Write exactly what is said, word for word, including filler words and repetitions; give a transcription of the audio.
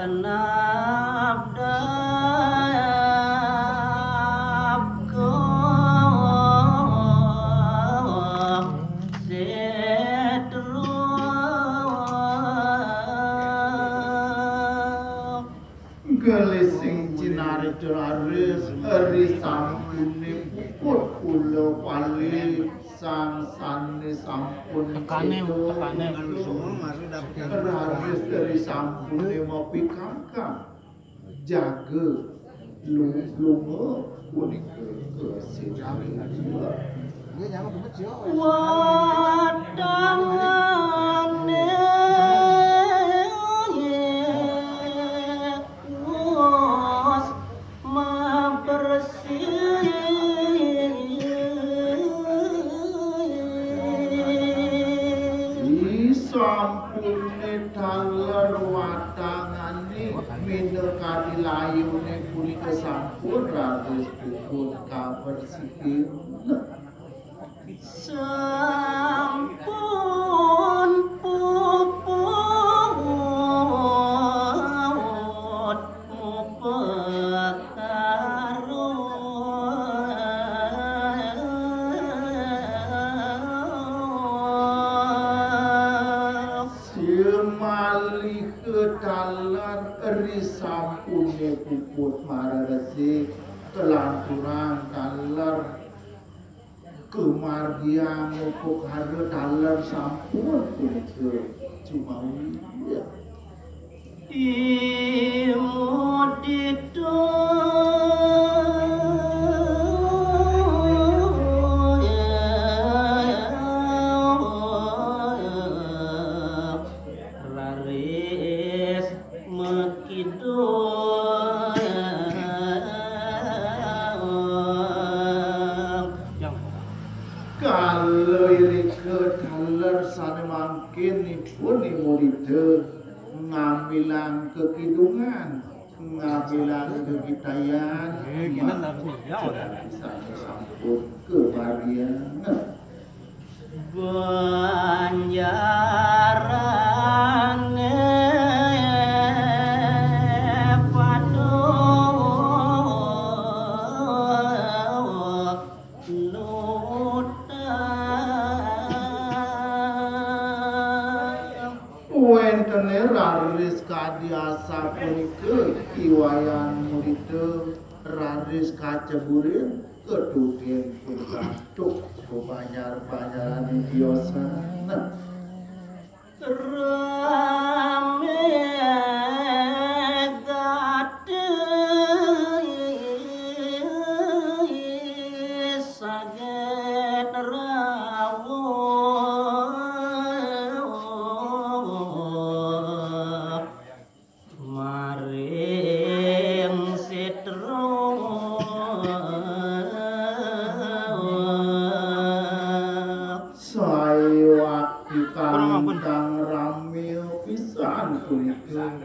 Nabdabku setruk. Gelising cinarita raris ri sampuné puput ula pali sang sané sampun tekane, seda. Tekane. Raris ri sampuné mapikangkang jaga lu-, lunga punika kasinarita. Watangane wus mabersih. Sampune taler watangane minakadi layune punika sampun raris puput kabersihin. Sampun puput mupekaro. Malih taler ri sampune puput mareresi, kalanturang taler kamargiang upakara taler sampun punika cumawi. Imudita. Raris makidung. Kala irika taler sane mangkin ipun imurita ngambilang kakidungan, ngambilang kagitayan. Eh, gini nggak bisa jawab. Sane sampun kamargiang. Banjarane paduh nuta. Wentene raris kadi asapunika, I Wayan Murita raris kaceburin. Ketutin pun katuk, bebanjar-banjaran tiosan. Rame gati saget rawuh. Maring sitra. Saé wakti kang rame pisan punika.